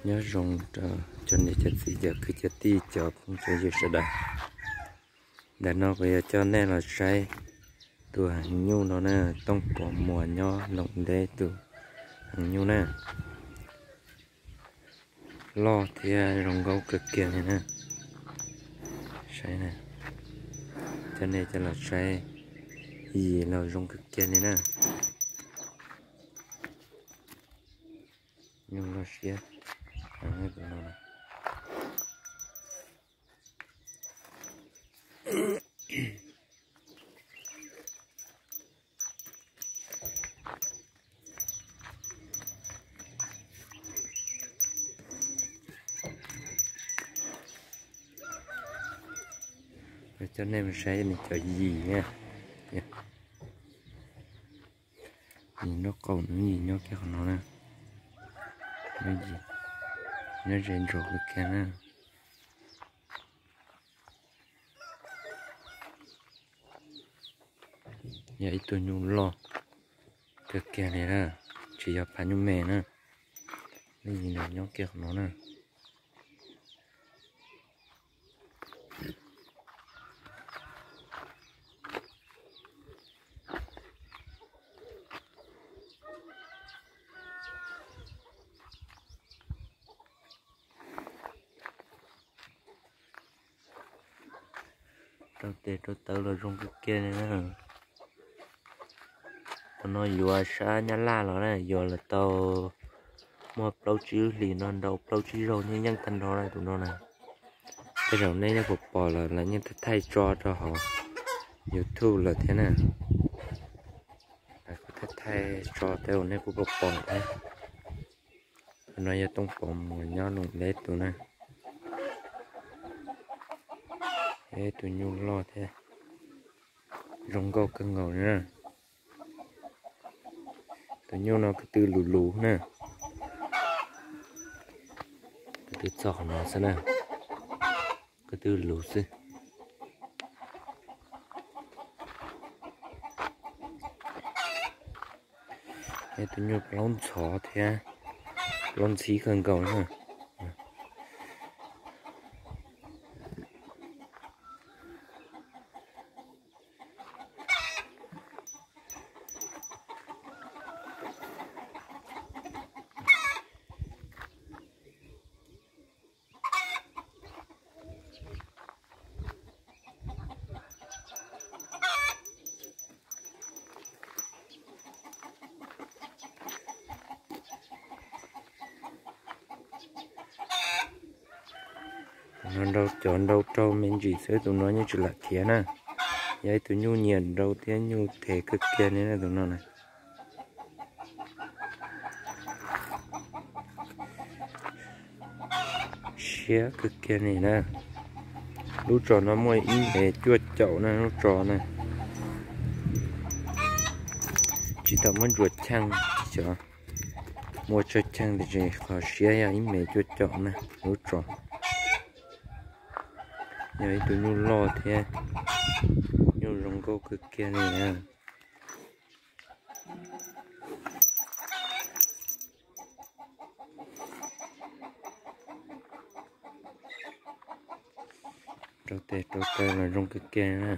Nyob zoo rau cov niam cov txiv cov kwv cov tij cov phooj cov ywg sawv daws. Ntawm no kuv yuav coj nej los saib tus heev nyuj no na, Tooj Pov Muas nyob Loos Deb tus heev nyuj na. Loj thiab zoo nkauj kawg kiag li na. Saib na, coj nej coj los saib, yim los zoo kawg kiag li na. Nyuj loj siab. Coj nej mus saib nws cov yim na. Yim nraub qaum nws yim nyob kiag qhov no na. Nyob ze ntsos kawg kiag na. Yog ib tug nyuj loj kawg kiag li na, tsis yog phaj nyuj me na. Lub yim no nyob kiag qhov no na. Rau tes rau taw los zoo kawg kiag li na. Tus no yuav sab Nyab Laj los na, yuav los tau muaj plaub tsib lub hlis no, nrau plaub tsib zaug yeej yeej tag nrho na tus no na. Tej zaum nej yeej puas pom lawm, lawv yeej thaij thaij tso rau hauv YouTube lawm thiab na. Lawv kuj thaij thaij tso tej zaum nej kuj puas pom thiab. Tus no yog Tooj Pov Muas nyob Loos Deb tus na. Ib tus nyuj loj thiab zoo nkauj kawg nkaus li na. Tus nyuj no ko tw luv luv na. Ko tw txog qhov no xwb na. Ko tw luv xwb. Ib tus nyuj plaub ntxhov thiab plaub ntxhib kawg nkaus na. Tus no nrau cov nrau raug me ntsis xwb, tus no yeej tsis lam khiav na. Yog ib tug nyuj nyiam nrau thiab nyuj thev kawg kiag li na tus no na. Siab kawg kiag li na. Lub tsos no muaj ib mev cuaj caum na lub tsos na. Tsis tau muab ntsuas cheej, muaj tsawg cheej tiam sis qhov siab yog ib mev cuaj caum na lub tsos. Yog ib tug nyuj loj thiab nyuj zoo nkauj kawg kiag li na. Rau tes rau taw los zoo kawg kiag na.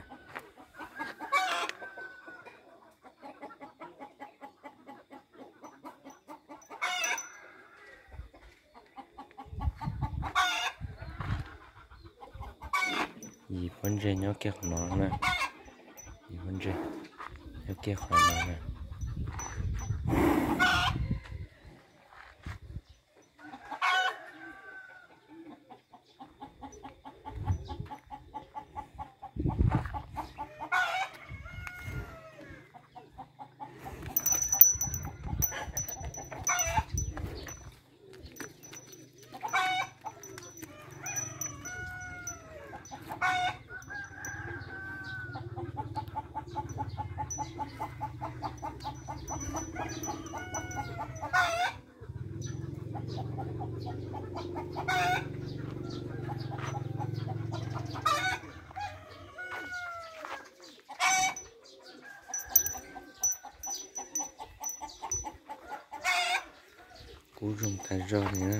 Yim pob ntseg nyob kiag qhov no na. Yim pob ntseg nyob kiag qhov no na. Kub zoo tas zog li na.